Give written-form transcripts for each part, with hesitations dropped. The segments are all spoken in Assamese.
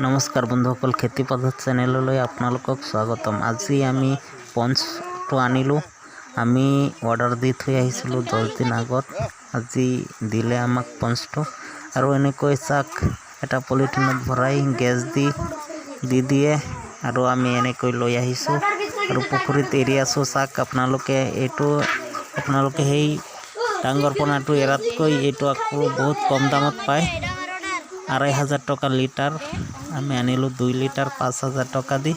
নমস্কাৰ বন্ধুসকল, খেতিপথাৰ চেনেললৈ আপোনালোকক স্বাগতম। আজি আমি পঞ্চটো আনিলোঁ। আমি অৰ্ডাৰ দি থৈ আহিছিলোঁ 10 দিন আগত। আজি দিলে আমাক পঞ্চটো। আৰু এনেকৈ চাক এটা পলিথিনত ভৰাই গেছ দি দি দিয়ে আৰু আমি এনেকৈ লৈ আহিছোঁ আৰু পুখুৰীত এৰি আছোঁ। চাওক আপোনালোকে এইটো, আপোনালোকে সেই ডাঙৰ পোনাটো এৰাতকৈ এইটো আকৌ বহুত কম দামত পায়, 2500 টকা লিটাৰ। আমি আনিলোঁ 2 লিটাৰ 5000 টকা দি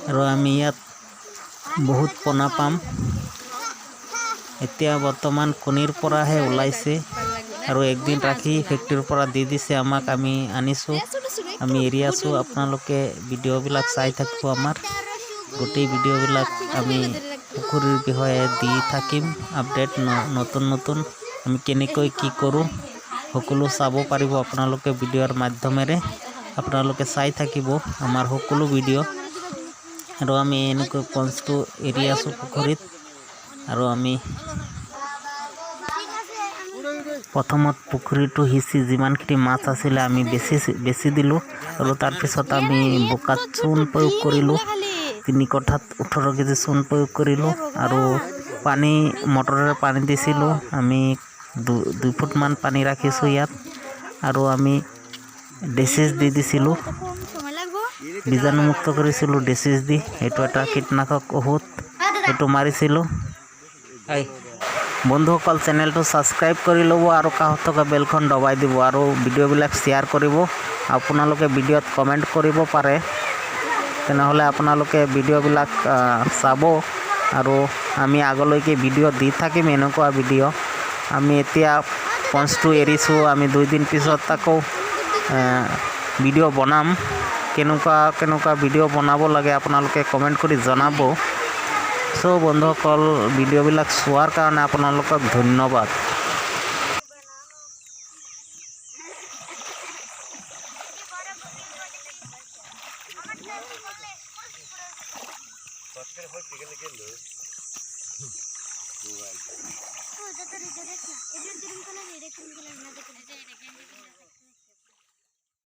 আৰু আমি ইয়াত বহুত পোনা পাম। এতিয়া বৰ্তমান কণীৰ পৰাহে ওলাইছে আৰু একদিন ৰাখি ফেক্টৰীৰ পৰা দি দিছে আমাক। আমি আনিছোঁ, আমি এৰি আছোঁ। আপোনালোকে ভিডিঅ'বিলাক চাই থাকিব। আমাৰ গোটেই ভিডিঅ'বিলাক আমি পুখুৰীৰ বিষয়ে দি থাকিম আপডেট। নতুন নতুন আমি কেনেকৈ কি কৰোঁ, সকলো চাব পাৰিব আপোনালোকে ভিডিঅ'ৰ মাধ্যমেৰে। আপোনালোকে চাই থাকিব আমাৰ সকলো ভিডিঅ'। আৰু আমি এনেকৈ পঞ্চটো এৰি আছোঁ পুখুৰীত। আৰু আমি প্ৰথমত পুখুৰীটো সিঁচি যিমানখিনি মাছ আছিলে, আমি বেছি বেছি দিলোঁ আৰু তাৰপিছত আমি বোকাত চূণ প্ৰয়োগ কৰিলোঁ। 3 কঠাত 18 কেজি চূণ প্ৰয়োগ কৰিলোঁ আৰু পানী মটৰেৰে পানী দিছিলোঁ। আমি 2 ফুটমান পানী ৰাখিছোঁ ইয়াত আৰু আমি ডেচিছ দি দিছিলোঁ, বীজাণুমুক্ত কৰিছিলোঁ ডেচিছ দি। এইটো এটা কীটনাশক ঔষধ, সেইটো মাৰিছিলোঁ। বন্ধুসকল, চেনেলটো ছাবস্ক্ৰাইব কৰি ল'ব আৰু কাষত থকা বেলখন দবাই দিব আৰু ভিডিঅ'বিলাক শ্বেয়াৰ কৰিব। আপোনালোকে ভিডিঅ'ত কমেণ্ট কৰিব পাৰে, তেনেহ'লে আপোনালোকে ভিডিঅ'বিলাক চাব আৰু আমি আগলৈকে ভিডিঅ' দি থাকিম এনেকুৱা ভিডিঅ'। আমি এতিয়া পঞ্চটো এৰিছোঁ। আমি 2 দিন পিছত আকৌ ভিডিঅ' বনাম। কেনেকুৱা কেনেকুৱা ভিডিঅ' বনাব লাগে, আপোনালোকে কমেণ্ট কৰি জনাব। চ' বন্ধুসকল, ভিডিঅ'বিলাক চোৱাৰ কাৰণে আপোনালোকক ধন্যবাদ।